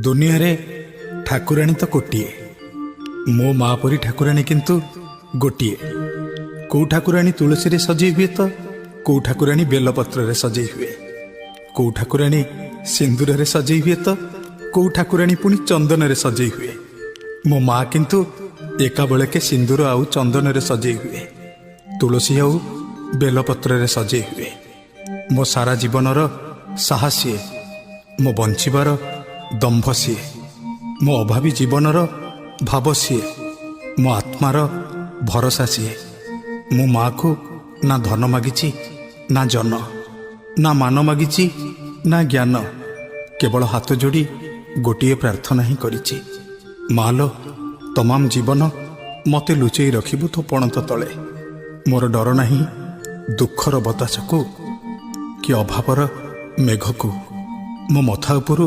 ଦୁନିଆରେ ଠାକୁରାଣୀ ତ ଗୋଟିଏ, ମୋ ମା ପରି ଠାକୁରାଣୀ କିନ୍ତୁ ଗୋଟିଏ। କୋଉ ଠାକୁରାଣୀ ତୁଳସୀରେ ସଜେଇ ହୁଏ ତ କୋଉ ଠାକୁରାଣୀ ବେଲପତ୍ରରେ ସଜେଇ ହୁଏ, କୋଉ ଠାକୁରାଣୀ ସିନ୍ଦୁରରେ ସଜେଇ ହୁଏ ତ କୋଉ ଠାକୁରାଣୀ ପୁଣି ଚନ୍ଦନରେ ସଜେଇ ହୁଏ। ମୋ ମା କିନ୍ତୁ ଏକାବେଳକେ ସିନ୍ଦୁର ଆଉ ଚନ୍ଦନରେ ସଜେଇ ହୁଏ, ତୁଳସୀ ଆଉ ବେଲପତ୍ରରେ ସଜେଇ ହୁଏ। ମୋ ସାରା ଜୀବନର ସାହସ ସିଏ, ମୋ ବଞ୍ଚିବାର ଦମ୍ଭ ସିଏ, ମୋ ଅଭାବୀ ଜୀବନର ଭାବ ସିଏ, ମୋ ଆତ୍ମାର ଭରସା ସିଏ। ମୁଁ ମାକୁ ନା ଧନ ମାଗିଛି ନା ଜନ, ନା ମାନ ମାଗିଛି ନା ଜ୍ଞାନ। କେବଳ ହାତ ଯୋଡ଼ି ଗୋଟିଏ ପ୍ରାର୍ଥନା ହିଁ କରିଛି, ମାଲୋ, ତମାମ ଜୀବନ ମୋତେ ଲୁଚେଇ ରଖିବୁ ତୋ ପଣତ ତଳେ। ମୋର ଡର ନାହିଁ ଦୁଃଖର ବତାସକୁ କି ଅଭାବର ମେଘକୁ। ମୋ ମଥା ଉପରୁ